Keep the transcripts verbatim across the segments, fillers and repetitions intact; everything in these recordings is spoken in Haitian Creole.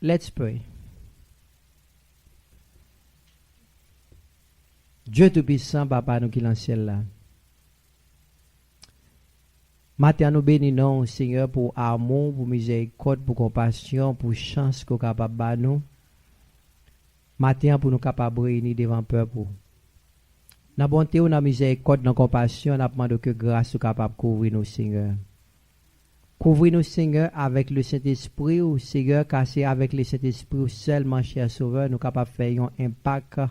Let's pray. Dye Toupisan, Papa nou ki nan syèl la. Maten an, nou beni non w, Senyè, pou amou, pou mizèrikòd, pou konpasyon, pou chans ke w kapab ba nou. Maten an, pou nou kapab reyini devan pèp ou. Nan bonte w, nan mizèrikòd, nan konpasyon, n ap mande w ke gras ou kapab kouvri nou, Senyè. Kouvri nou, Senyè, avèk Lesentespri w, Senyè, ka se avèk Lesentespri w sèlman, chè Sovè, nou kapab fè yon enpak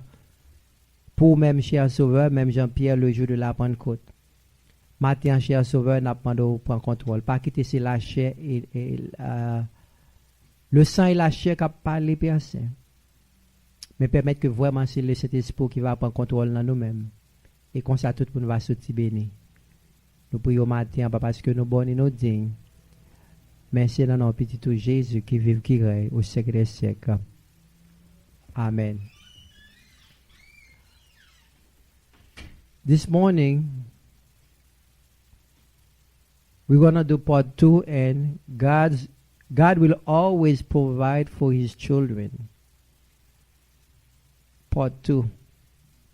pou ou menm, chè Sovè, menm jan Pyè, le jou de la Pantkot. Maten an, chè Sovè, n ap mande w pran kontwòl. Pa kite se lachè e, e, euh, le san e lachè k ap pale, Pè Sen. Men pèmèt ke vrèman se Lesentespri w ki va pran kontwòl nan nou menm. E konsa tout moun va soti beni. Nou priye w maten an, pa paske nou bon ni nou diy, men se nan non Pitit ou Jezi ki viv, ki rèy o syèk dè syèk. Amèn. This morning, we're gonna do part two, and God's, God will always provide for his children. Part two.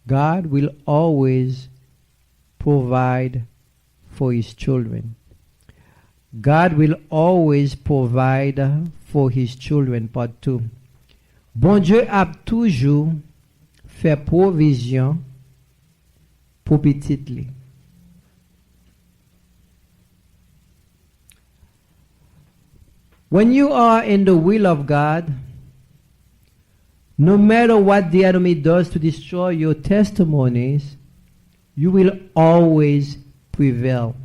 God will always provide for his children. God will always provide for his children. Part two. Bondye ap toujou fè pwovizyon pou pitit li. When you are in the will of God, no matter what the enemy does to destroy your testimonies, you will always prevail.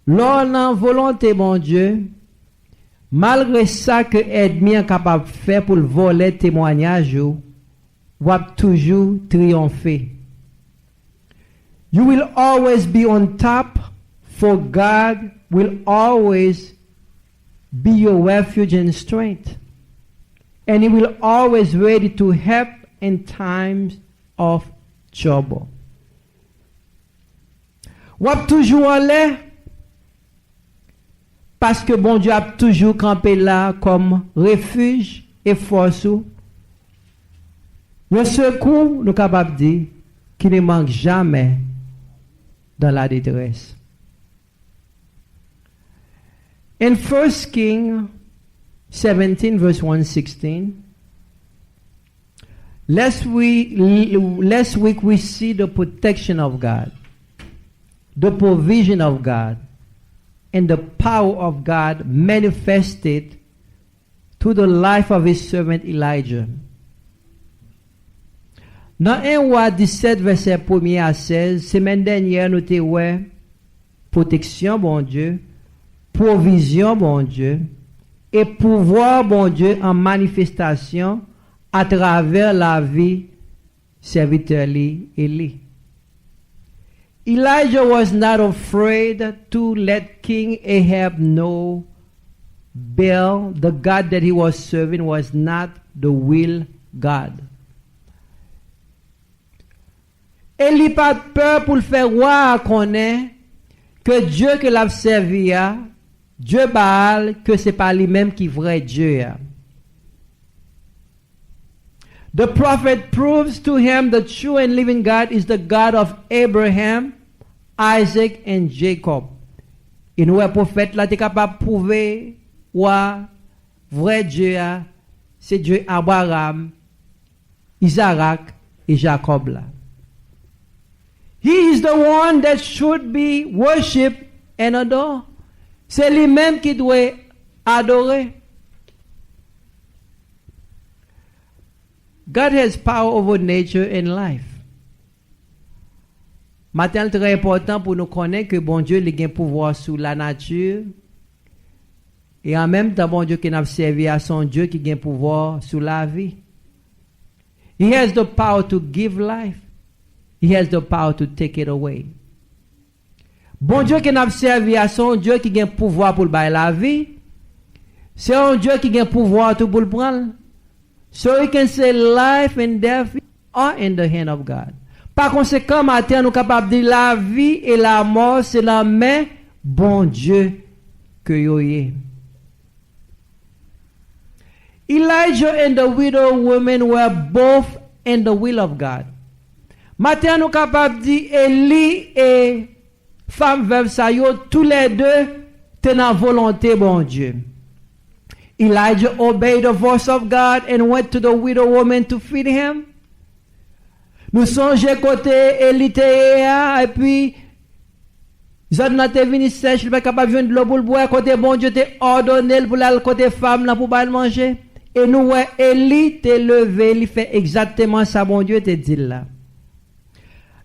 Lè w nan volonte Bondye, malgre sa ke ènmi an kapab fè pou l vòlè temwanyaj ou, w ap toujou triyonfe. You will always be on top, for God will always be your refuge and strength. And he will always ready to help in times of trouble. W ap toujou anlè, paske Bondye ap toujou kanpe la kòm refij e fòs ou. Yon sekou, nou kapab di, qui ne manque jamais dans la détresse. In First King seventeen, verse one sixteen, last week, last week we see the protection of God, the provision of God, and the power of God manifested through the life of his servant Elijah. Nan en Wa disèt, vèsè premye a sèz, semèn dènyè, nou te wè pwoteksyon Bondye, pwovizyon Bondye, e pouvwa Bondye an manifestasyon atravè lavi sèvitè li Eli. Elijah was not afraid to let King Ahab know Baal, the god that he was serving, was not the will God. Eli pa t pè pou l fè wa a konnen ke Dye ke l ap sèvi a, Dye Baal, ke se pa li menm ki vrè Dye a. The prophet proves to him the true and living God is the God of Abraham, Isaac, and Jacob. E nou wè pwofèt la te kapab pwouve wa vrè Dye a, se Dye Abraram, Izarak e Jakòb la. He is the one that should be worshiped and adored. Se li menm ki dwe adore. God has power over nature and life. Maten an, li trè enpòtan pou nou konnen ke Bondye, li gen pouvwa sou lanati. E an menm tan, Bondye ke n ap sèvi a, se yon Dye ki gen pouvwa sou lavi. He has the power to give life. He has the power to take it away. Bondye ke n ap sèvi a, se yon Dye ki gen pouvwa pou l bay lavi. Se yon Dye ki gen pouvwa tou pou l pran l. So he can say life and death are in the hand of God. Pa konsekan, maten an, nou kapab di lavi e lamò se nan men Bondye ke yo ye. Elijah and the widow woman were both in the will of God. Maten an, nou kapab di Eli e fanm vèv sa yo, toulède te nan volonte Bondye. Elijah obeyed the voice of God and went to the widow woman to feed him. Nou sonje kote Eli te ye a, epi zòn nan te vini sèch, li pa t kapab jwenn dlo pou l bwè, kote Bondye te òdone l pou l al kote fanm nan pou ba l manje. E nou wè Eli te leve, li fè egzakteman sa Bondye te di l la.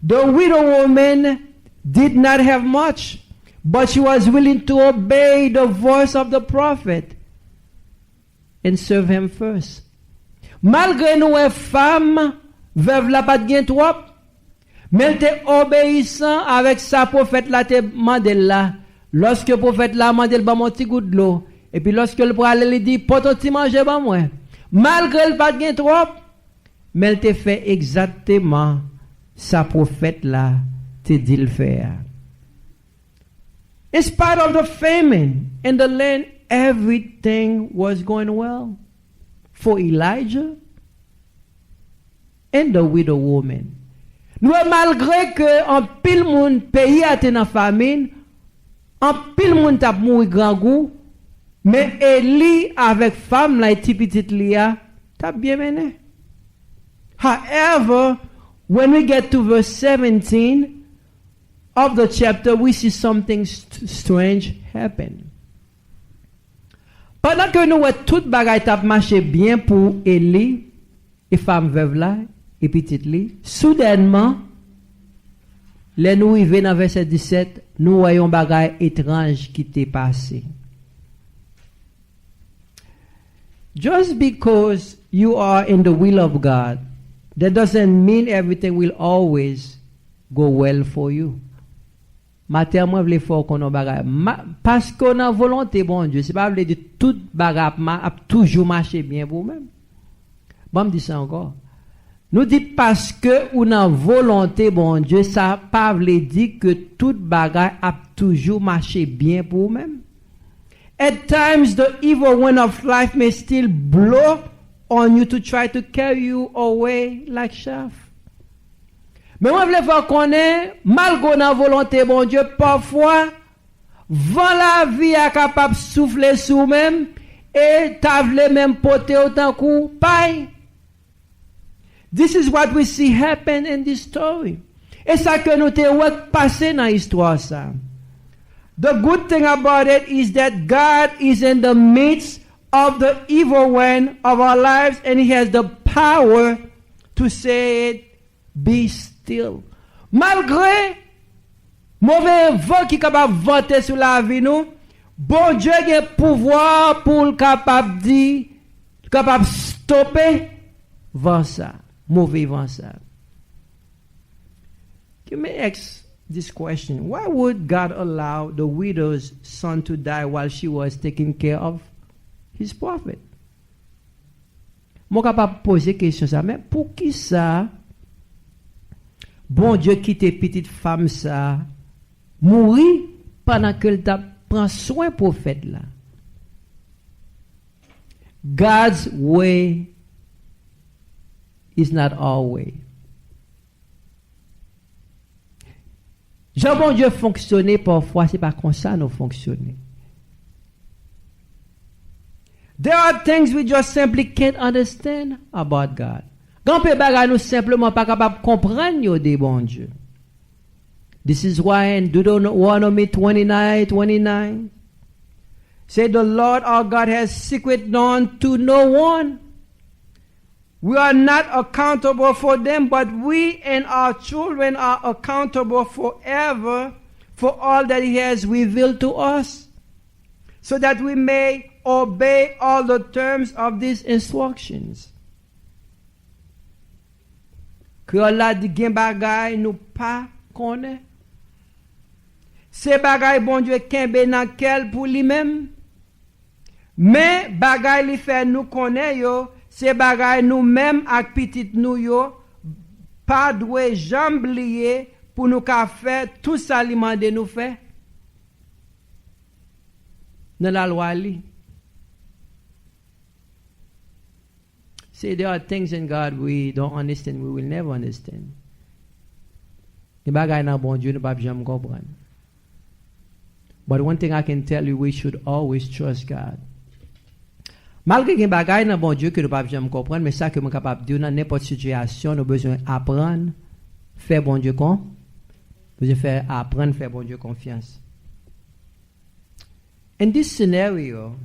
The widow woman did not have much, but she was willing to obey the voice of the prophet and serve him first. Malgre nou wè fanm vèv la pa t gen twòp, men l te obeyisan avèk sa pwofèt la te mande l la. Lòske pwofèt la mande l ban m yon ti gout dlo, epi lòske l prale, li di, pote yon ti manje ban mwen. Malgre l pa t gen twòp, men l te fè egzakteman sa pwofèt la te di l fè a. In spite of the famine in the land, everything was going well for Elijah and the widow woman. Nou wè, malgre ke anpil moun peyi a te nan famin, anpil moun t ap mouri grangou, men Eli avèk fanm la e ti pitit li a t ap byen mennen. However, when we get to verse seventeen of the chapter, we see something st- strange happen. Pandan ke nou wè tout bagay t ap mache byen pou Eli e fanm vèv la e pitit li, soudènman, lè nou rive nan vèsè disèt, nou wè yon bagay etranj ki te pase. Just because you are in the will of God, that doesn't mean everything will always go well for you. Maten an, mwen vle fè w konnen yon bagay. Ma- paske w nan volonte Bondye, se pa vle di tout bagay ap, ma- ap toujou mache byen pou ou menm. Ban m di sa ankò. Nou di paske ou nan volonte Bondye, sa pa vle di ke tout bagay ap toujou mache byen pou ou menm. At times, the evil wind of life may still blow on you to try to carry you away like chaff. Men mwen vle fè w konnen, malgre w nan volonte Bondye, pafwa, van lavi a kapab soufle sou ou menm e ta vle menm pote w tankou pay. This is what we see happen in this story. E sa ke nou te wè k pase nan istwa sa. The good thing about it is that God is in the midst of the evil wind of our lives and he has the power to say it, be still. Malgre move van ki kapab vante sou lavi nou, Bondye gen pouvwa pou l kapab di, kapab stope van sa, move van sa. You may ask this question, why would God allow the widow's son to die while she was taking care of his prophet? Mwen kapab poze kesyon sa, men poukisa Bondye kite pitit fanm sa mouri pandan ke l t ap pran swen pwofèt la? God's way is not our way. Jan Bondye fonksyone, pafwa, se pa konsa nou fonksyone. There are things we just simply can't understand about God. Gen anpil bagay nou senpleman pa kapab konprann yo de Bondye. This is why in Deuteronomy twenty-nine twenty-nine say, the Lord our God has secret known to no one. We are not accountable for them, but we and our children are accountable forever for all that He has revealed to us, so that we may obey all the terms of these instructions. Kreyòl la di gen bagay nou pa konnen. Se bagay Bondye kenbe nan kè l pou li menm. Men bagay li fè nou konnen yo, se bagay nou menm ak pitit nou yo pa dwe janm bliye pou nou ka fè tout sa li mande nou fè nan lalwa li. See, there are things in God we don't understand, we will never understand. Gen bagay nan Bondye nou p ap janm konprann. But one thing I can tell you, we should always trust God. Malgre gen bagay nan Bondye ke nou p ap janm konprann, men sa ke mwen kapab di w, nan nenpòt sitiyasyon, nou bezwen aprann fè Bondye kon, bezwen fè, aprann fè Bondye konfyans. In this scenario,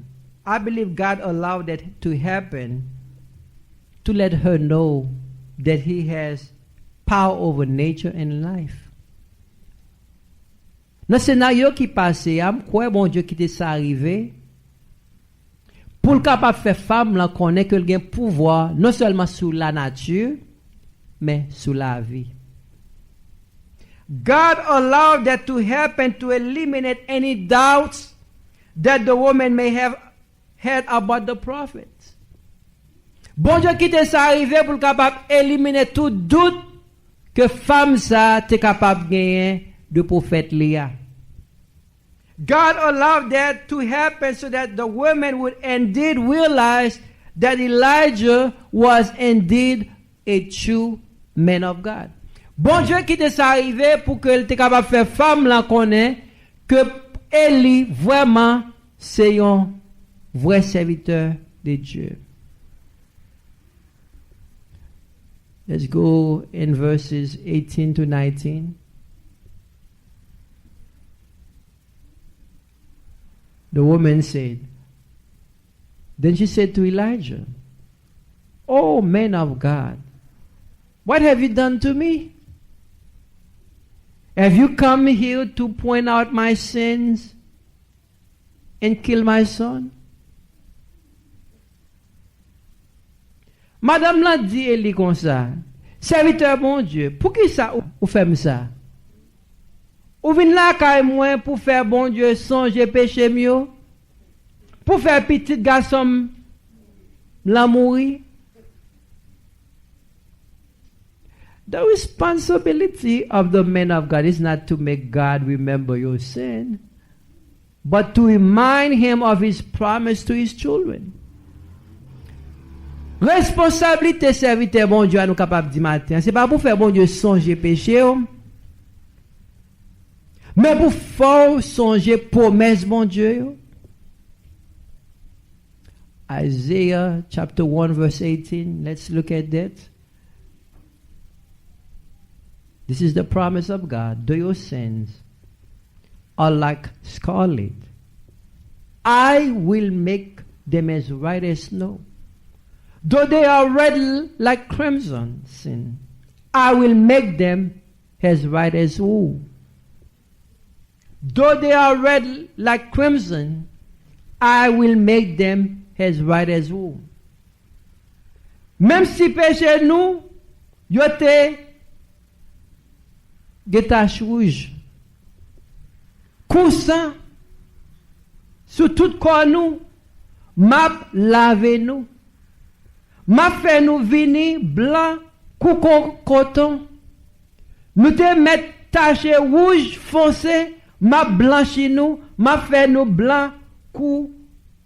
I believe God allowed that to happen to let her know that He has power over nature and life. Nan senaryo ki pase a, m kwè Bondye kite sa rive pou l kapab fè fanm lan konnen ke l gen pouvwa non sèlman sou lanati, men sou lavi. God allowed that to happen to eliminate any doubts that the woman may have had about the prophet. Bondye kite sa rive pou l kapab elimine tout dout ke fanm sa te kapab genyen de pwofèt li a. God allowed that to happen so that the women would indeed realize that Elijah was indeed a true man of God. Bondye kite sa rive pou ke l te kapab fè fanm lan konnen ke Eli vrèman se yon vrè sèvitè de Dye. Let's go in verses eighteen to nineteen. The woman said, then she said to Elijah, "Oh, man of God, what have you done to me? Have you come here to point out my sins and kill my son?" Madanm lan di Eli konsa, "Sèvitè Bondye, poukisa ou, ou fè m sa? Ou vin lakay mwen pou fè Bondye sonje peche m yo? Pou fè pitit gason m lan mouri?" The responsibility of the man of God is not to make God remember your sin, but to remind him of his promise to his children. Responsablite sèvitè Bondye a, nou kapab di maten an, se pa pou fè Bondye sonje peche w, men pou fè w sonje pwomès Bondye yo. Isaiah chapter one verse eighteen, let's look at that. This is the promise of God. Though your sins are like scarlet, I will make them as white as snow. Though they are red like crimson, sin, I will make them as white as wool. Though they are red like crimson, I will make them as white as wool. Menm si peche nou, yo te gen tach wouj, kou san sou tout kò nou, m ap lave nou. M ap fè nou vini blan kou ko-, koton. Nou te mèt tache wouj fonse, m ap blanchi nou, m ap fè nou blan kou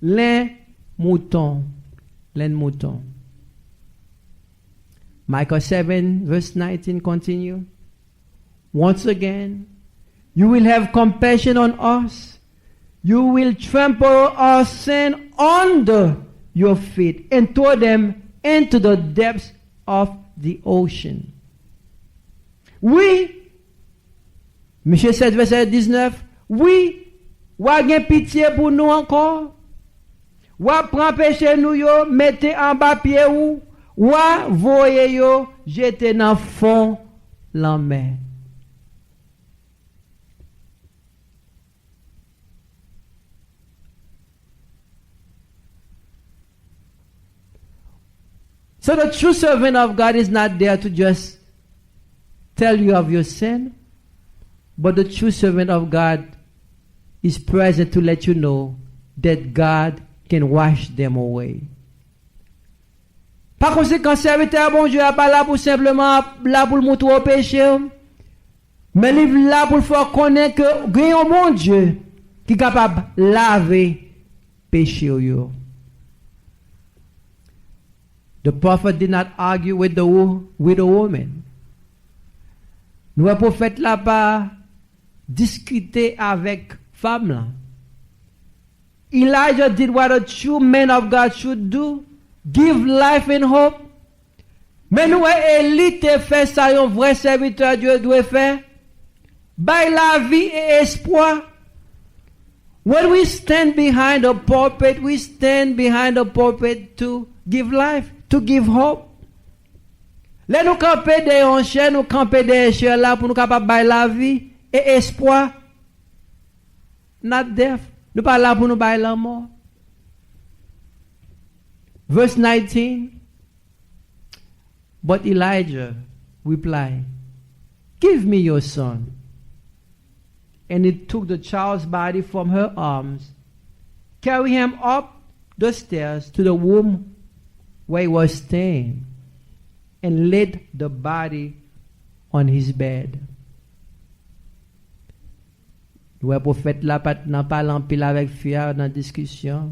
len mouton. Len mouton. Micah seven verse nineteen continue. Once again, you will have compassion on us. You will trample our sin under your feet and throw them into the depths of the ocean. Wi, Miche sèt vèsè diznèf, wi, w a gen pitye pou nou ankò. W a pran peche nou yo, mete anba pye ou, w a voye yo jete nan fon lanmè. So the true servant of God is not there to just tell you of your sin, but the true servant of God is present to let you know that God can wash them away. Pa konsekan, sèvitè Bondye a pa la pou senpleman la pou l montre w peche w, men li la pou l fè w konnen ke gen yon Bondye ki kapab lave peche w yo. The prophet did not argue with the wo- widow woman. Nou wè pwofèt la pa diskite avèk fanm lan. Elijah did what a true man of God should do, give life and hope. Men nou wè Eli te fè sa yon vrè sèvitè Dye dwe fè, bay lavi e espwa. When we stand behind a pulpit, we stand behind a pulpit to give life, to give hope. Lè nou kanpe dèyè yon chè, nou kanpe dèyè chè la pou nou kapab bay lavi e espwa. Not death. Nou pa la pou nou bay lanmò. Verse nineteen. But Elijah replied, "Give me your son." And he took the child's body from her arms, carried him up the stairs to the room where he was staying, and laid the body on his bed. Nou wè pwofèt la pa t nan pale anpil avèk fi a nan diskisyon,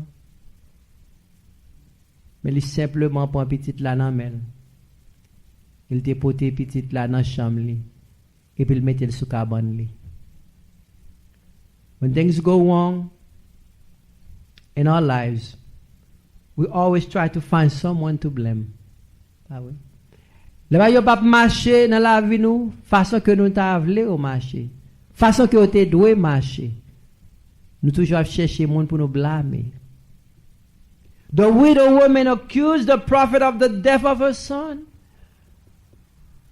men li senpleman pran pitit la nan men l. Li te pote pitit la nan chanm li, epi l mete l sou kabann li. When things go wrong in our lives, we always try to find someone to blame. Pa vre? Lè bagay yo p ap mache nan lavi nou fason ke nou ta vle yo mache, fason ke yo te dwe mache, nou toujou ap chèche moun pou nou blame. The widow woman accused the prophet of the death of her son.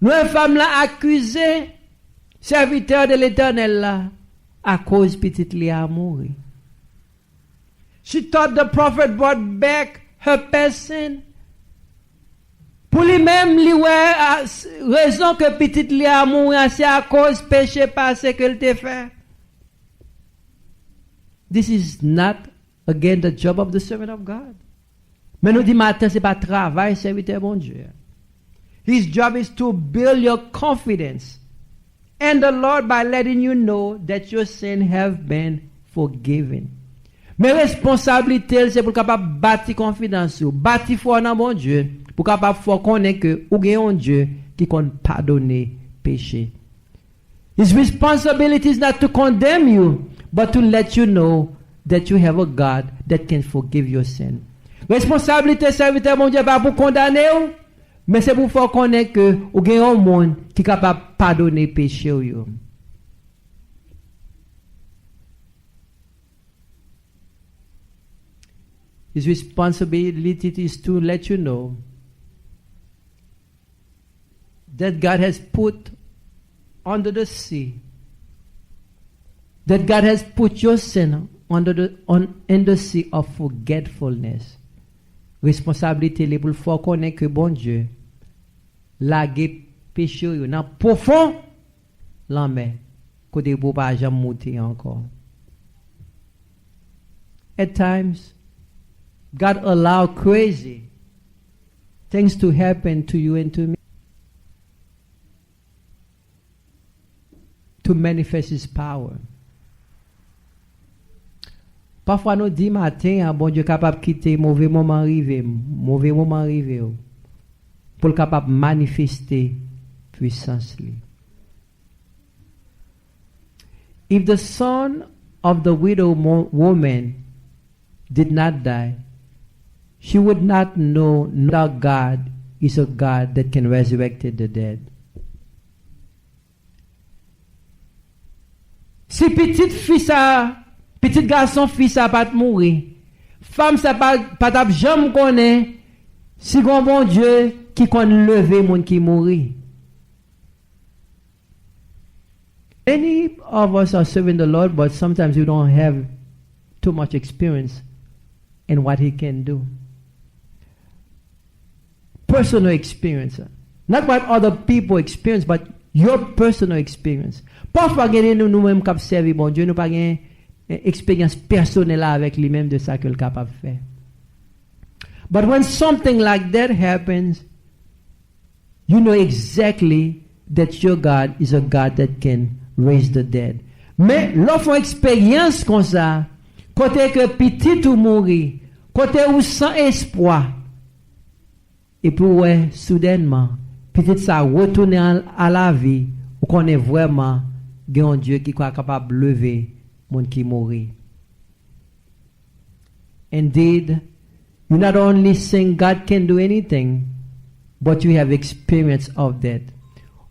Nou wè fanm lan akize sèvitè de Letènèl la akoz pitit li a mouri. She thought the prophet brought back her pet son. Pou li menm, li wè a, s- rezon ke pitit li a mouri an se akoz peche pase ke l te fè. This is not, again, the job of the servant of God. Men nou di maten, se pa travay sèvitè Bondye. His job is to build your confidence in the Lord by letting you know that your sin have been forgiven. Men responsablite l se pou l kapab bati konfidans ou, bati fwa w nan Bondye, pou kapab fè w konnen ke ou gen yon Dye ki konn padone peche. His responsibility is not to condemn you, but to let you know that you have a God that can forgive your sin. Responsablite sèvitè Bondye pa pou kondane w, men se pou fè w konnen ke ou gen yon moun ki kapab padone peche w yo. His responsibility is to let you know that God has put under the sea, that God has put your sin under the, on, in the sea of forgetfulness. Responsablite li pou l fè w konnen ke Bondye lage peche w yo nan pwofon lanmè, kote pou w pa janm moute ankò. At times, God allow crazy things to happen to you and to me to manifest his power. Pafwa nou di maten an, Bondye kapab kite move moman rive m, move moman rive w, pou l kapab manifeste pwisans li. If the son of the widow mo- woman did not die, she would not know that God is a God that can resurrect the dead. Si pitit fi sa, pitit gason fi sa pa t mouri, fanm sa pa, pa t ap janm konnen si gon Bondye ki konn leve moun ki mouri. Many of us are serving the Lord, but sometimes we don't have too much experience in what He can do. Personal experience. Not what other people experience, but your personal experience. Pafwa, gen de nou, nou menm k ap sèvi Bondye, nou pa gen, eh, eksperyans pèsonèl avèk li menm de sa ke l kapab fè. But when something like that happens, you know exactly that your God is a God that can raise the dead. Men, lè w fè yon eksperyans konsa, kote ke pitit ou mouri, kote ou san espwa, epi w wè soudènman, pitit sa retounen a, a lavi, ou konnen vrèman gen yon Dye ki ka kapab leve moun ki mouri. Indeed, you not only sing God can do anything, but you have experience of that.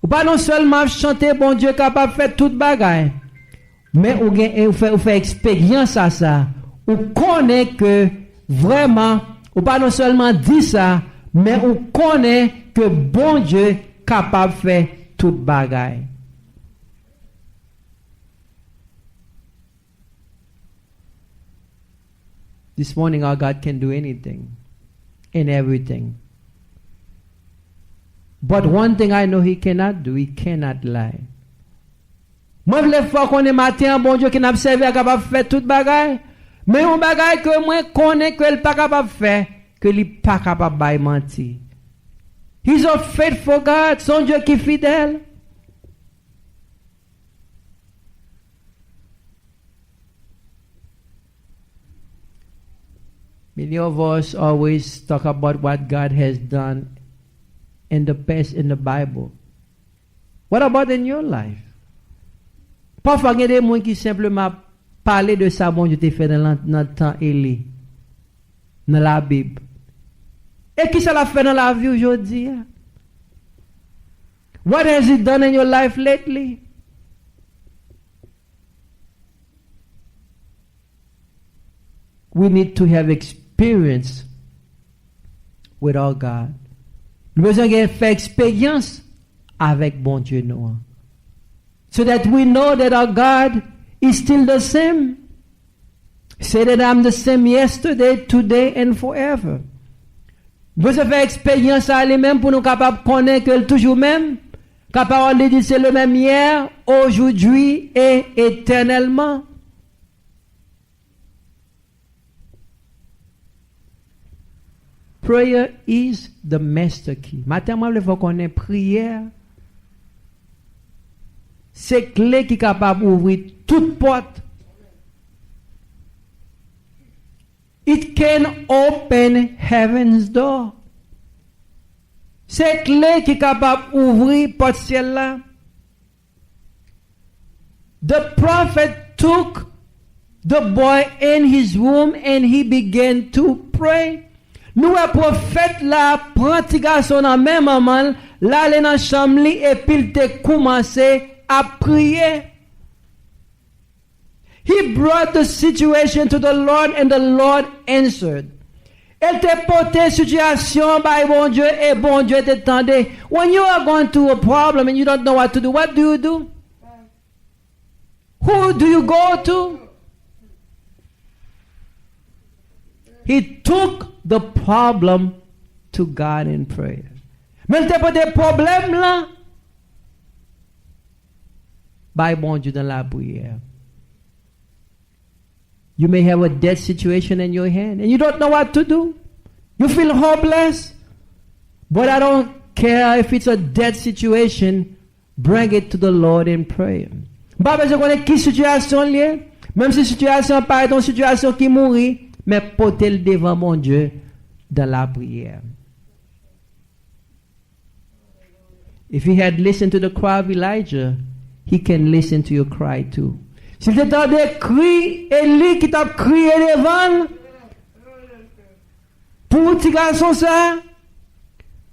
Ou pa non sèlman ap chante Bondye kapab fè tout bagay, men ou gen, ou fè, ou fè eksperyans a sa. Ou konnen ke vrèman, ou pa non sèlman di sa, men ou konnen ke Bondye kapab fè tout bagay. This morning, our God can do anything and everything. But one thing I know He cannot do, He cannot lie. Mwen vle fè w konnen maten an, Bondye ke n ap sèvi a kapab fè tout bagay. Men yon bagay ke mwen konnen ke l pa kapab fè, ke li pa kapab bay manti. He's a faithful God, se yon Dye ki fidèl. Many of us always talk about what God has done in the past in the Bible. What about in your life? Pafwa, gen de moun ki senpleman ap pale de sa Bondye te fè nan, nan, nan tan Eli, nan Labib. E kisa l ap fè nan lavi w jodi a? What has He done in your life lately? We need to have experience with our God. Nou bezwen gen fè eksperyans avèk Bondye nou an. So that we know that our God is still the same. Say that, "I'm the same yesterday, today, and forever." Nou bezwen fè eksperyans a li menm pou nou kapab konnen ke l toujou menm. Kan pawòl li di, "C'est le même hier, aujourd'hui et éternellement." Prayer is the master key. Maten an, mwen vle fè w konnen priyè se kle ki kapab ouvri tout pòt. It can open heaven's door. Se kle ki kapab ouvri pòt syèl la. The prophet took the boy in his womb and he began to pray. Nou wè pwofèt la pran ti gason nan men manman l, l ale nan chanm li epi l te koumanse ap priye. He brought the situation to the Lord and the Lord answered. El te pote sitiyasyon bay Bondye e Bondye te tande. When you are going through a problem and you don't know what to do, what do you do? Who do you go to? He took the problem to God in prayer. Men l te pote pwoblèm lan bay Bondye nan lapriyè. You may have a dead situation in your hand and you don't know what to do. You feel hopeless. But I don't care if it's a dead situation, bring it to the Lord in prayer. M pa bezwen konnen ki sitiyasyon l ye, menm si sitiyasyon an parèt yon sitiyasyon ki mouri, men pote l devan Bondye dan lapriyè. If he had listened to the cry of Elijah, he can listen to your cry too. Si l te tande kri Eli ki t ap kriye devan l pou ti gason sa,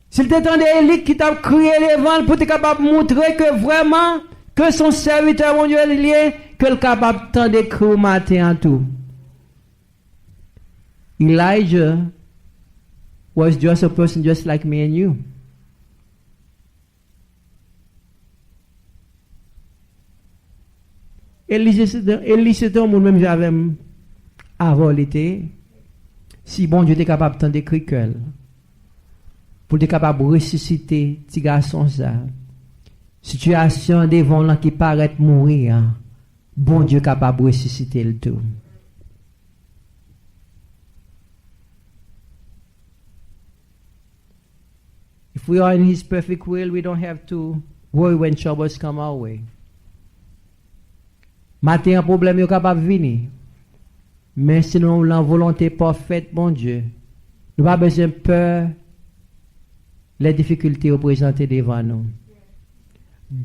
si l te tande Eli ki t ap kriye devan l pou te kapab montre ke vrèman ke se yon sèvitè Bondye li ye, ke l kapab tande kri w maten an tou. Elijah was just a person just like me and you. Eli se te, Eli se te yon moun menm jan avè m, avè w li te ye. Si Bondye te kapab tande kri kè l, pou l te kapab resisite ti gason sa, sitiyasyon devan w lan ki parèt mouri an, Bondye kapab resisite l tou. If we are in His perfect will, we don't have to worry when troubles come our way. Maten an, pwoblèm yo kapab vini. Men si nou nan volonte pafèt Bondye, nou pa bezwen pè lè difikilte yo prezante devan nou.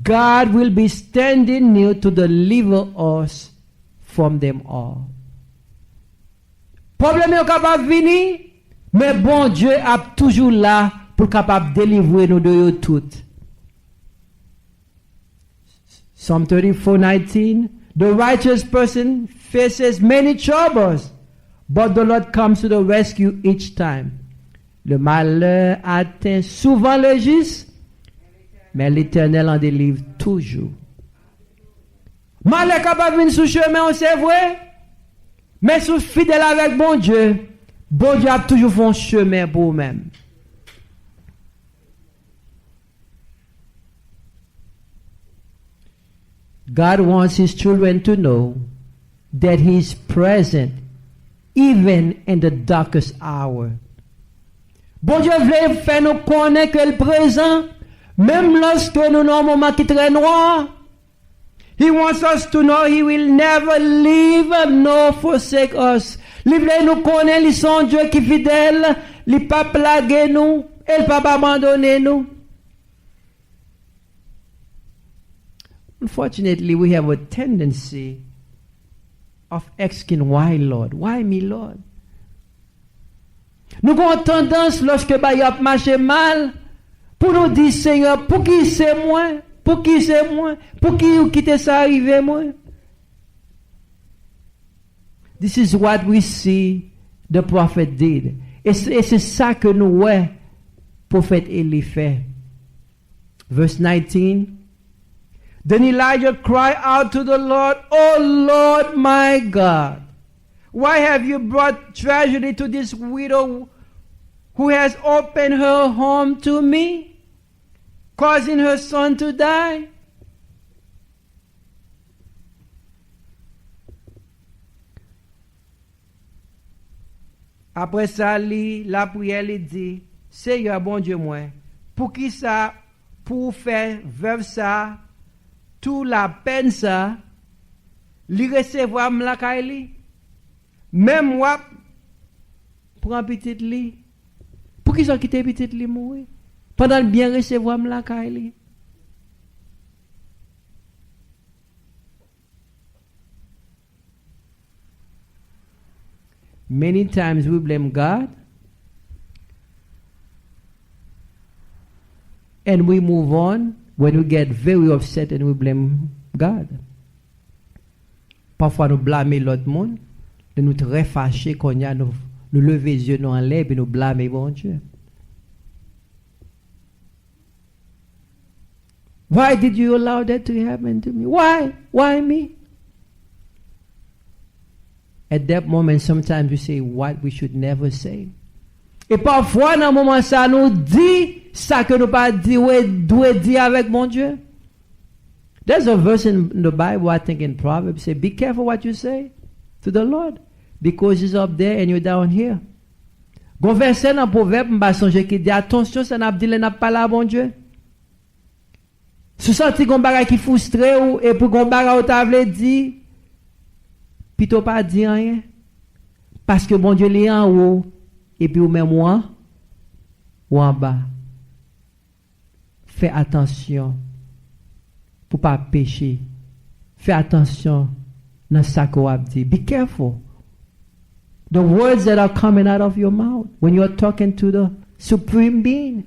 God will be standing near to deliver us from them all. Pwoblèm yo kapab vini, men Bondye ap toujou la pou l kapab delivre nou de yo tout. Psalm thirty-four nineteen, the righteous person faces many troubles, but the Lord comes to the rescue each time. Le malheur atteint souvent le juste, mais l'Éternel en délivre toujours. Malè kapab vin sou chemen w, se vre, men si w fidèl avèk Bondye, Bondye ap toujou fè yon chemen pou ou menm. God wants his children to know that he is present even in the darkest hour. Bondye vle fè nou konnen ke l prezan, menm lòske nou nan yon moman ki trè nwa. He wants us to know he will never leave nor forsake us. Li vle nou konnen li se yon Dye ki fidèl, li p ap lage nou, e l p ap abandone nou. Unfortunately, we have a tendency of asking, "Why, Lord? Why me, Lord?" Nou gen yon tandans, lòske bagay yo ap mache mal, pou nou di, "Senyè, pouki se mwen? Pouki se mwen? Pouki ou kite sa rive mwen?" This is what we see the prophet did. E se, e se sa ke nou wè pwofèt Eli fè. Verse nineteen. Then Elijah cried out to the Lord, "O Lord my God, why have you brought tragedy to this widow who has opened her home to me, causing her son to die?" Apre sa, li lapriyè, li di, "Seyè Bondye mwen, poukisa pou w fè vèv sa a tou lapèn sa a? Li resevwa m lakay li, menm w ap pran pitit li. Poukisa w kite pitit li mouri pandan l byen resevwa m lakay li?" Many times we blame God and we move on when we get very upset and we blame God. Pafwa nou blame lòt moun, lè nou trè fache, kounye a nou, nou leve zye nou anlè epi nou blame Bondye. Why did you allow that to happen to me? Why? Why me? At that moment, sometimes we say what we should never say. E pafwa, nan moman sa, nou di sa ke nou pa di, we, dwe di avèk Bondye. There's a verse in the Bible, I think in Proverbs, say, "Be careful what you say to the Lord, because he's up there and you're down here." Gon vèsè nan Pwovèb, m pa sonje ki di, atansyon sa n ap di lè n ap pale a Bondye. Si w santi gon bagay ki fristre w, epi gon bagay ou ta vle di, pito pa di anyen. Paske Bondye li anwo, epi ou menm ou an, ou anba. Fè atansyon pou pa peche. Fè atansyon nan sa ke w ap di. Be careful. The words that are coming out of your mouth when you are talking to the Supreme Being.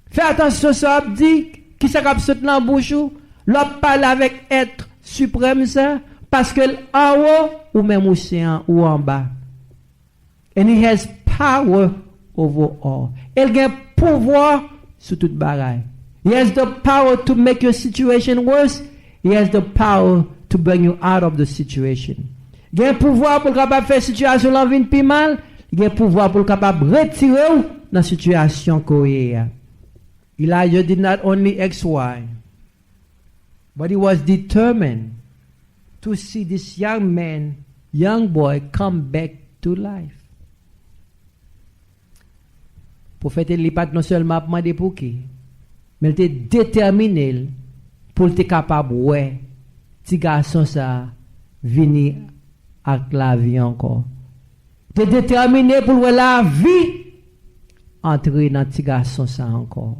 Fè atansyon sa w ap di, kisa k ap sot nan bouch ou, lè w ap pale avèk Èt Siprèm sa, paske l anwo, ou menm ou se an, ou anba. And he has power over all. El gen pouvwa sou tout bagay. He has the power to make your situation worse. He has the power to bring you out of the situation. Gen pouvwa pou l kapab fè sitiyasyon lan vin pi mal. Gen pouvwa pou l kapab retire w nan sitiyasyon ke w ye a. Elijah did not only ask why, but he was determined to see this young man, young boy, come back to life. Pwofèt Eli pa t non sèlman ap mande pou ki, men l te detèmine l pou l te kapab wè ti gason sa a vini ak lavi ankò. Te detèmine pou l wè lavi antre nan ti gason sa ankò.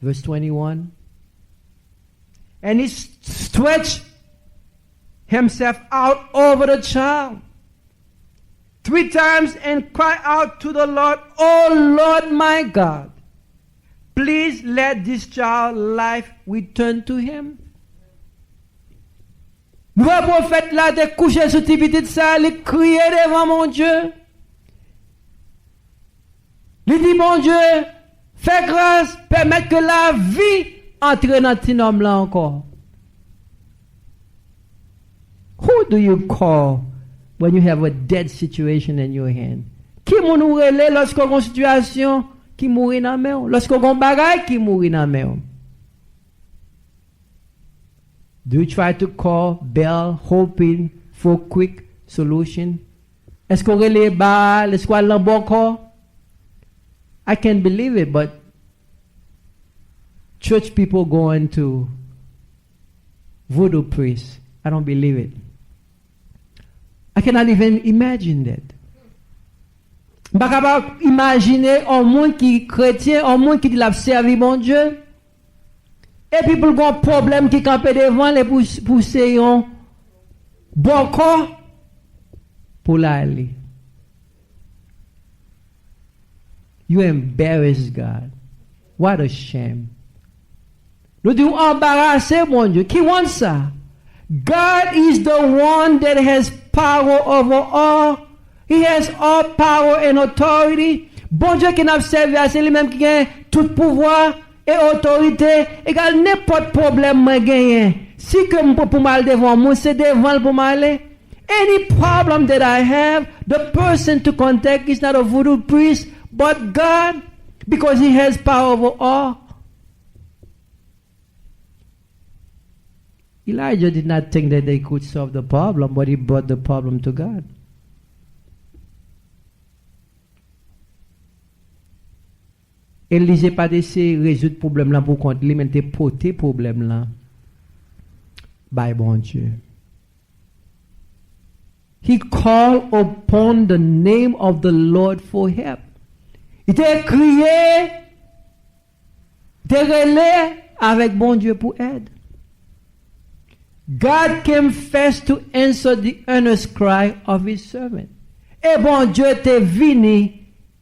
Verse twenty-one. And he stretched himself out over the child three times and cried out to the Lord, "O Lord my God, please let this child life return to him." Nou wè pwofèt la te kouche sou ti pitit sa, li kriye devan Bondye. Li di Bondye, fè gras, pèmèt ke lavi antre nan ti nonm lan ankò. Who do you call when you have a dead situation in your hand? Ki moun ou rele lòske w gen yon sitiyasyon ki mouri nan men w, lòske w gen yon bagay ki mouri nan men w? Do you try to call Baal hoping for quick solution? Èske w rele Baal, èske w al nan bòkò? I can't believe it, but church people going to voodoo priest, I don't believe it. I cannot even imagine that. M pa kapab imajine yon moun ki kretyen, yon moun ki di l ap sèvi Bondye, epi pou l gen yon pwoblèm ki kanpe devan l, e pou, pou se yon bòkò pou l ale. You embarrass God. What a shame. Nou di w anbarase Bondye. Ki wont sa? God is the one that has power over all. He has all power and authority. Bondye ke n ap sèvi a, se li menm ki gen tout pouvwa e otorite. Egal nenpòt pwoblèm mwen genyen. Si ke m pou, pou m al devan moun, se devan l pou m ale. Any problem that I have, the person to contact is not a voodoo priest, but God, because he has power over all. Elijah did not think that they could solve the problem, but he brought the problem to God. Elize pa t eseye rezoud pwoblèm lan pou kont li, men l te pote pwoblèm lan bay Bondye. He called upon the name of the Lord for help. Li te kriye, te rele avèk Bondye pou èd. God came first to answer the earnest cry of his servant. E Bondye te vini,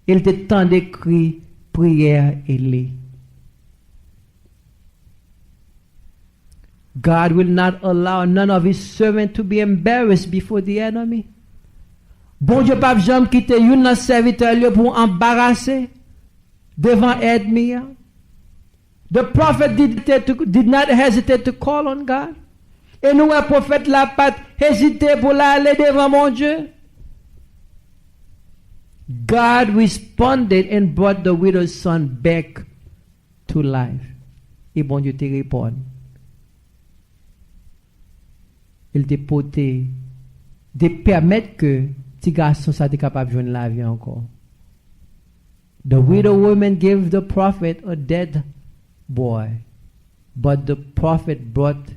e l te tande kri, priyè Eli. God will not allow none of his servants to be embarrassed before the enemy. Bondye p ap janm kite youn nan sèvitè l yo pou anbarase devan ènmi an. The prophet did, did not hesitate to call on God. E nou wè pwofèt la pa t ezite pou l ale devan Bondye. God responded and brought the widow's son back to life. E Bondye te reponn. E l te pote, te pèmèt ke ti gason sa te kapab jwenn lavi ankò. The widow woman gave the prophet a dead boy, but the prophet brought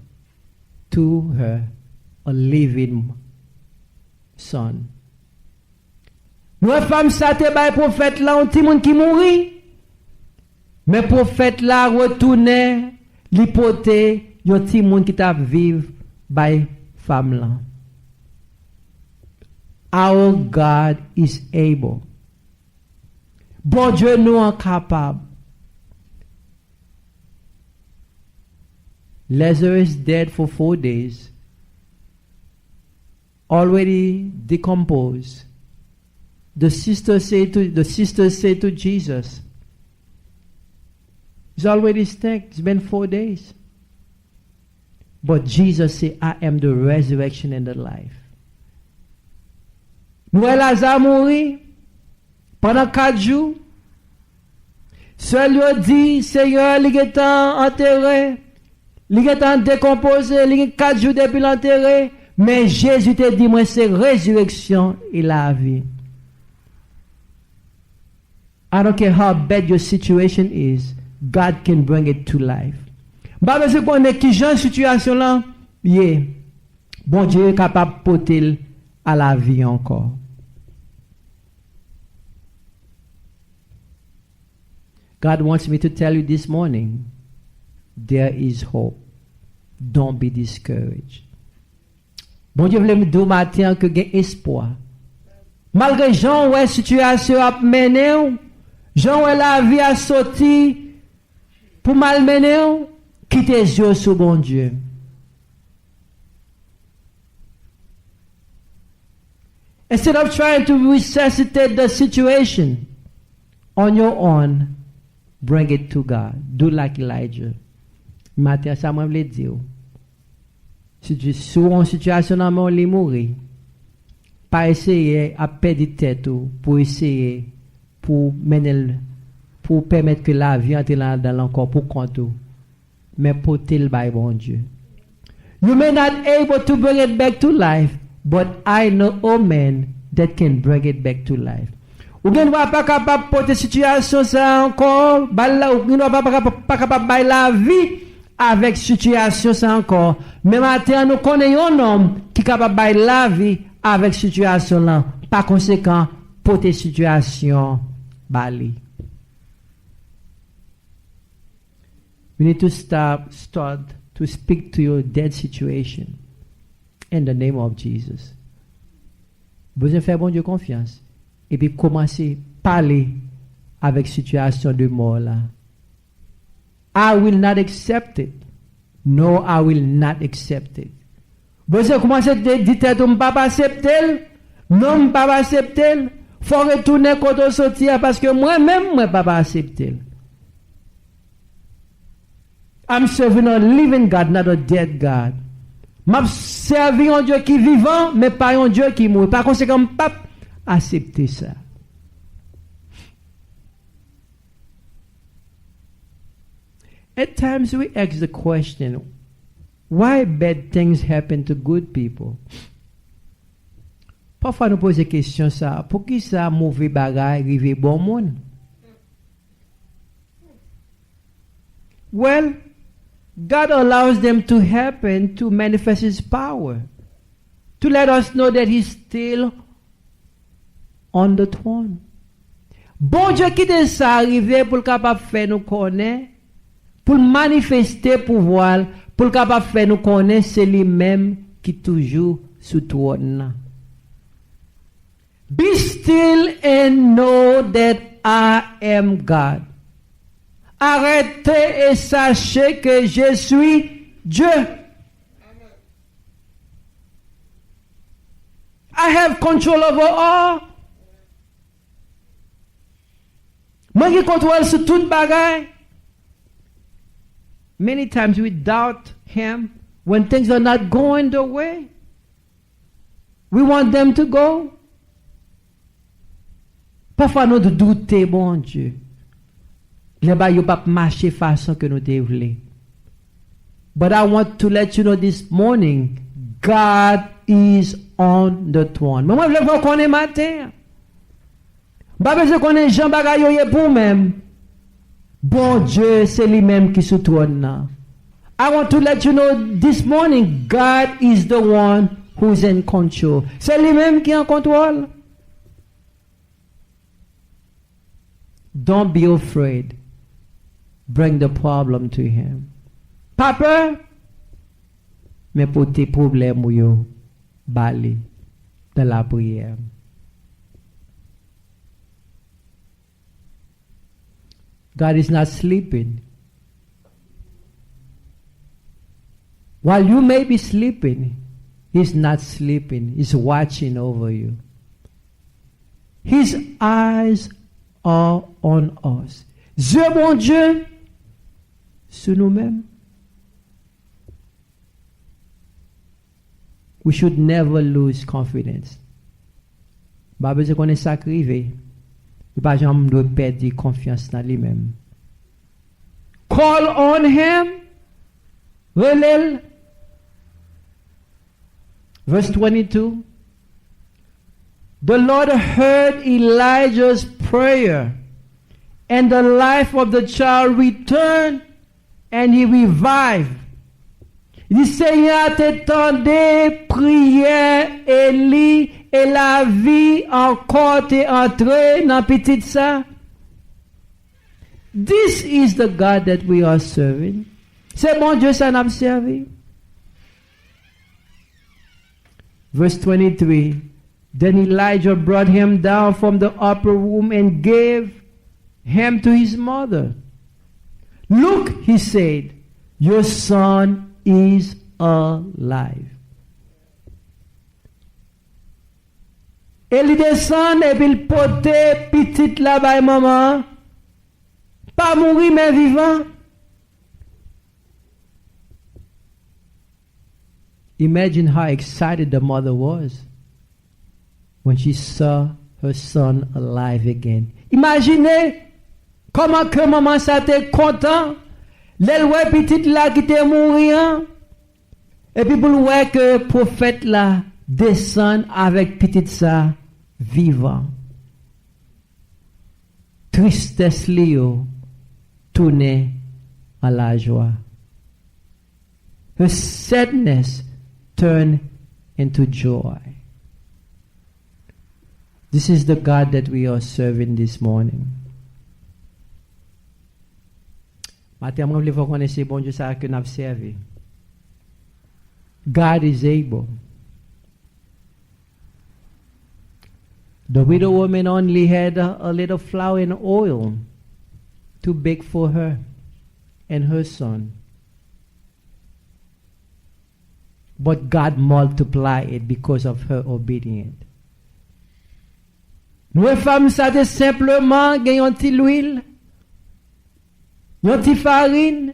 to her a living son. Nou wè fanm sa te bay pwofèt la yon timoun ki mouri. Men pwofèt la retounen, li pote yon timoun ki t ap viv bay fanm lan. Our God is able. Bondye nou an kapab. Lazarus dead for four days, already decomposed. The sister say to, the sister say to Jesus, "He's already stink. It's been four days." But Jesus say, "I am the resurrection and the life." Nou wè Laza mouri pandan kat jou. Sè l yo di, "Senyè, li gentan antere, li gentan dekonpoze, li gen kat jou depi l antere." Men Jezi te di, "Mwen se rezireksyon e lavi." I don't care how bad your situation is, God can bring it to life. M pa bezwen konnen kijan sitiyasyon lan ye. Bondye kapab pote l a lavi ankò. God wants me to tell you this morning, there is hope. Don't be discouraged. Bondye vle m di w maten an ke gen espwa. Malgre jan w wè sitiyasyon ap mennen w, jan w wè lavi a soti pou mal mennen w, kite zye w sou Bondye. Instead of trying to resuscitate the situation on your own, bring it to God. Do like Elijah. Maten sa mwen vle di w. Si w yon sitiyasyon nan men w li mouri, pa eseye ap pèdi tèt ou pou eseye pou mennen l, pou pèmèt ke lavi antre nan ladan l ankò pou kont ou. Men pote l bay Bondye. You may not able to bring it back to life, but I know a man that can bring it back to life. Ou gen dwa pa kapab pote sitiyasyon sa a ankò, bay la, ou gen dwa pa, pa, pa kapab bay lavi avèk sitiyasyon sa ankò. Men maten an, nou konnen yon nonm ki kapab bay lavi avèk sitiyasyon lan. Pa konsekan, pote sitiyasyon ba li. We need to stop, start to speak to your dead situation in the name of Jesus. Bezwen fè Bondye konfyans epi kòmanse pale avèk sitiyasyon de mò la. I will not accept it. No, I will not accept it. Bezwen kòmanse di tèt ou, m p ap aksepte l. Non, m p ap aksepte l. Fò w retounen kote w soti a, paske mwen menm, mwen p ap aksepte l. I'm serving a living God, not a dead God. M ap sèvi yon Dye ki vivan, men pa yon Dye ki mouri. Pa konsekan, m p ap aksepte sa. At times we ask the question, why bad things happen to good people? Pafwa nou poze kesyon sa, poukisa move bagay rive bon moun? Well, God allows them to happen to manifest his power, to let us know that he's still on the throne. Bondye kite sa rive pou l kapab fè nou konnen, pou l manifeste pouvwa l, pou l kapab fè nou konnen se li menm ki toujou sou twòn nan. Be still and know that I am God. Arrêtez et sachez que je suis Dieu. I have control over all. Mwen gen kontwòl sou tout bagay. Many times we doubt him when things are not going the way we want them to go. Pafwa nou doute Bondye lè bagay yo p ap mache fason ke nou te vle. But I want to let you know this morning, God is on the throne. Mwen, mwen vle fè w konnen maten an. M pa bezwen konnen jan bagay yo ye pou w menm. Bondye se li menm ki sou twòn nan. I want to let you know this morning, God is the one who's in control. Se li menm ki an kontwòl. Don't be afraid. Bring the problem to him. Pa pè, men pote pwoblèm ou yo ba li nan lapriyè. God is not sleeping. While you may be sleeping, he's not sleeping. He's watching over you. His eyes are on us. Zye Bondye sou nou menm. We should never lose confidence. M pa bezwen konnen sa k rive. Nou pa janm dwe pèdi konfyans nan li menm. Call on him. Rele l. Verse twenty-two. The Lord heard Elijah's prayer, and the life of the child returned, and he revived. Li di, Senyè a te tande priyè Eli, e lavi ankò te antre nan pitit sa. This is the God that we are serving. Se Bondye sa n ap sèvi. Verse twenty-three. Then Elijah brought him down from the upper room and gave him to his mother. "Look," he said, "your son is alive." E li desann epi l pote pitit la bay manman an. Pa mouri, men vivan. Imagine how excited the mother was when she saw her son alive again. Imajine kòman ke manman sa te kontan lè l wè pitit la ki te mouri an, epi pou l wè ke pwofèt la desann avèk pitit sa vivan. Tristès li yo tounen an lajwa. Her sadness turned into joy. This is the God that we are serving this morning. Maten, mwen vle fè w konnen se Bondye sa a ke n ap sèvi. God is able. The widow woman only had a, a little flour and oil to bake for her and her son. But God multiply it because of her obedient. Nou wè fanm sa te senpleman gen yon ti lwil, yon ti farin,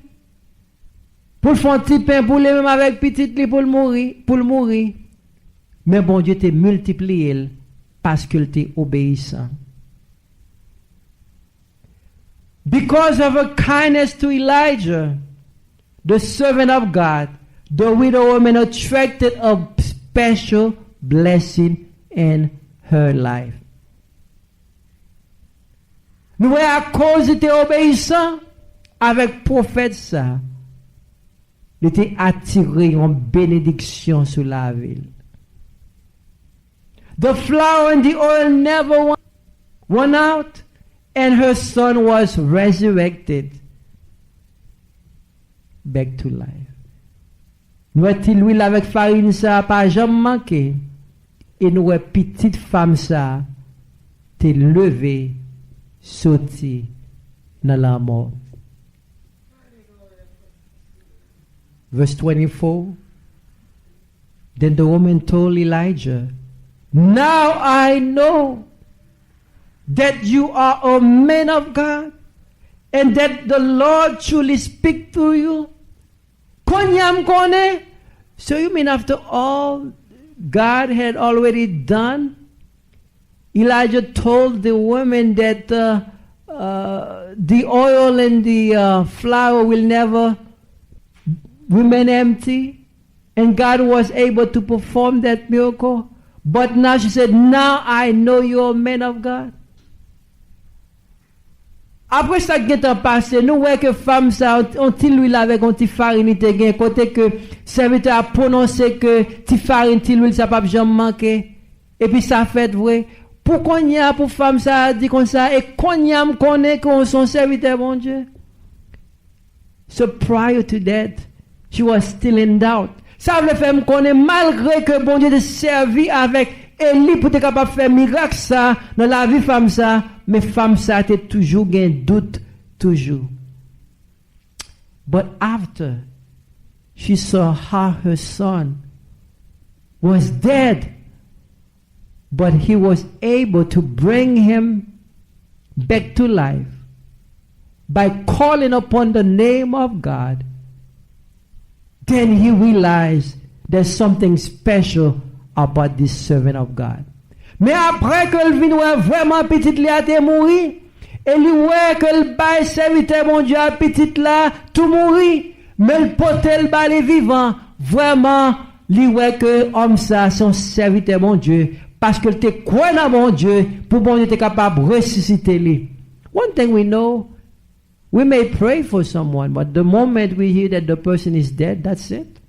pou l fè yon ti pen pou li menm avèk pitit li pou l mouri, pou l mouri. Men Bondye te miltipliye l paske l te obeyisan. Because of her kindness to Elijah, the servant of God, the widow woman attracted a special blessing in her life. Nou wè, akoz li te obeyisan avèk pwofèt sa, li te atire yon benediksyon sou lavi l. The flour and the oil never run out, and her son was resurrected back to life. Nou wè ti lwil avèk farin sa a pa janm manke, e nou wè pitit fanm sa a te leve soti nan lanmò. Verse twenty-four. Then the woman told Elijah, "Now I know that you are a man of God, and that the Lord truly speak to you." Kounye a m konnen. So you mean after all God had already done, Elijah told the woman that uh, uh, the oil and the uh, flour will never remain empty, and God was able to perform that miracle. But now she said, "Now I know you're a man of God." Apre sa k gentan pase, nou wè ke fanm sa, yon ti lwil avèk yon ti farin li te gen, kote ke sèvitè a pwononse ke ti farin, ti lwil sa p ap janm manke. Epi sa fèt vre. Pou kounye a, pou fanm sa a di konsa, "E kounye a m konnen ke w se yon sèvitè Bondye." So prior to that, she was still in doubt. Sa vle fè m konnen, malgre ke Bondye te sèvi avèk Eli pou te kapab fè mirak sa nan lavi fanm sa, men fanm sa te toujou gen dout toujou. But after she saw how her son was dead, but he was able to bring him back to life by calling upon the name of God, then he realized there's something special about this servant of God. Men apre ke l vin wè vrèman pitit li a te mouri, e li wè ke l bay sèvitè Bondye a pitit la tou mouri, men l pote l ba li vivan, vrèman, li wè ke òm sa se yon sèvitè Bondye, paske l te kwè nan Bondye, pou Bondye te kapab resisite li. One thing we know, we may pray for someone, but the moment we hear that the person is dead, that's it.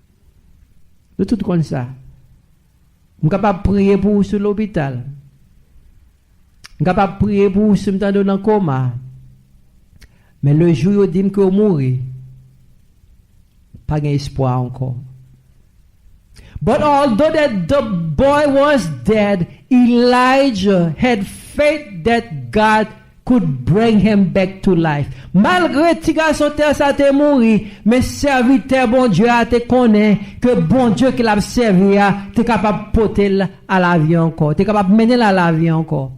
Nou tout konn sa. M kapab priye pou ou sou lopital. M kapab priye pou ou si m tande w nan koma. Men le jou yo di m ke w mouri, pa gen espwa ankò. But although that the boy was dead, Elijah had faith that God could bring him back to life. Malgre ti gason tè sa te mouri, men sèvitè Bondye a te konnen ke Bondye ke l ap sèvi a te kapab pote l a lavi ankò, te kapab mennen l a lavi ankò.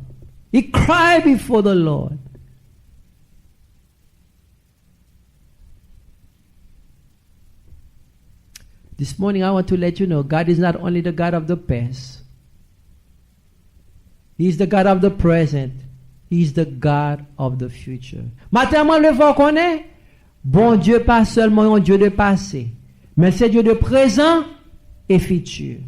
He cried before the Lord. This morning, I want to let you know God is not only the God of the past, He is the God of the present, He is the God of the future. Maten an, mwen vle fè w konnen, Bondye pa sèlman yon Dye de pase, men se Dye de prezan e fiti.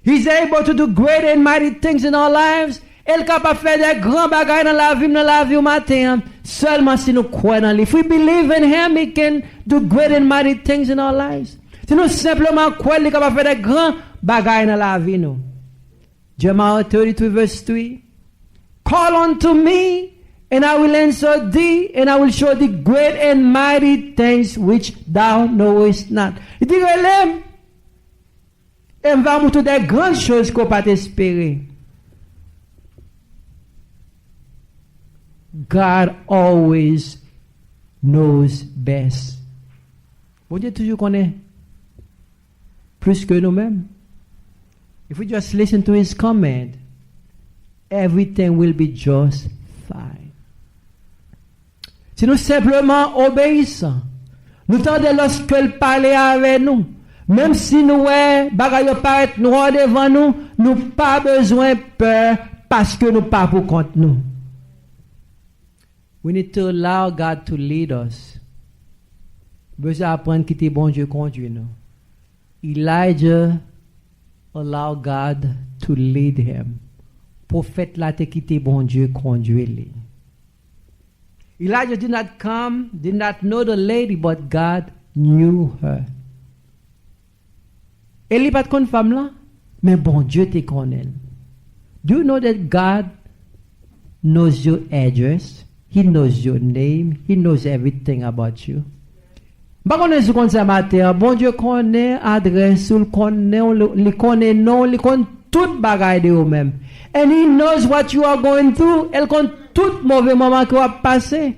He's able to do great and mighty things in our lives. E l kapab fè de gran bagay nan lavi m, nan lavi w maten an. Sèlman si nou kwè nan li. If we believe in him, he can do great and mighty things in our lives. Si nou senpleman kwè, li kapab fè de gran bagay nan lavi nou. Jeremiah thirty-three verse three. Call unto me, and I will answer thee, and I will show thee great and mighty things which thou knowest not. Li di, rele m, e m va montre w de gran choz ke w pa t espere. God always knows best. Bondye toujou konnen plis ke nou menm. If we just listen to his command, everything will be just fine. Si nou senpleman obeyisan, nou tande lòske l pale avè nou, menm si nou wè bagay yo parèt nwa devan nou, nou pa bezwen pè paske nou pa pou kont nou. We need to allow God to lead us. Bezwen aprann kite Bondye kondui nou. Elijah allowed God to lead him. Pwofèt la te kite Bondye kondui li. Elijah did not come, did not know the lady, but God knew her. Eli pa t konn fanm lan, men Bondye te konnen l. Do you know that God knows your address? He knows your name. He knows everything about you. M pa konnen si w konn sa maten an, Bondye konnen adrès ou, l konnen w, li konnen non w, li konn tout bagay de ou menm. And he knows what you are going through. E l konn tout move moman ke w ap pase.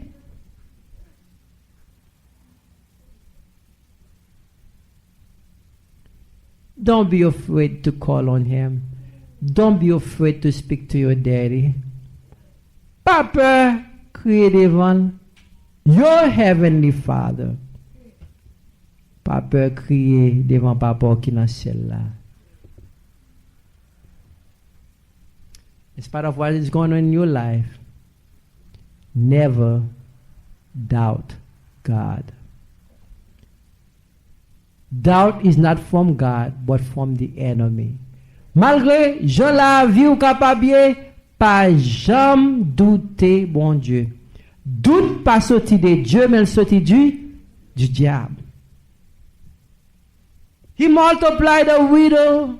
Don't be afraid to call on him. Don't be afraid to speak to your daddy. Pa pè kriye devan l. Your heavenly Father. Pa pè kriye devan Papa w ki nan syèl la. In spite of what is going on in your life, never doubt God. Doubt is not from God, but from the enemy. Malgre jan lavi w kapab ye, pa janm doute Bondye. Dout pa soti de Dye, men l soti du, du dyab. He multiplied the widow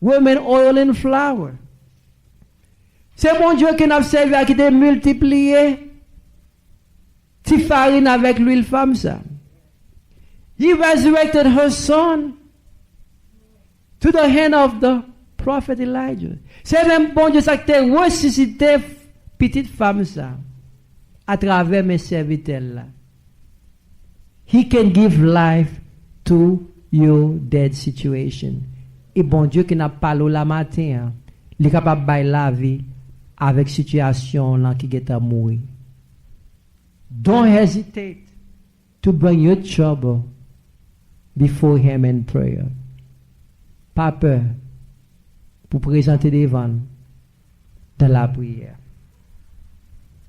women oil and flour. Se Bondye ke n ap sèvi a ki te miltipliye ti farin avèk lwil fanm sa. He resurrected her son to the hand of the prophet Elijah. Se menm Bondye sa ki te resisite pitit fanm sa atravè men sèvitè l la. He can give life to your dead situation. E Bondye ke n ap pale w la maten an, li kapab bay lavi avèk sitiyasyon w lan ki gentan mouri. Don't hesitate to bring your trouble before him in prayer. Pa pè pou prezante devan l dans la prière.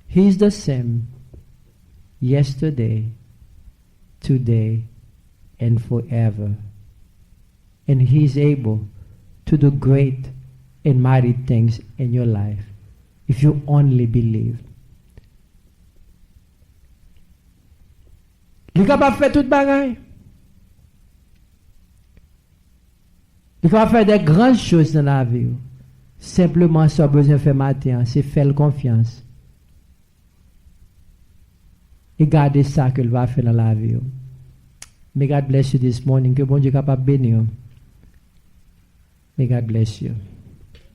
He is the same yesterday, today, and forever. And he is able to do great and mighty things in your life if you only believe. Li kapab fè tout bagay. Li kapab fè de gran choz nan lavi w. Senpleman, sa w bezwen fè maten an, se fè l konfyans. E gade sa ke l va fè nan lavi w. May God bless you this morning. Ke Bondye kapab beni w. May God bless you.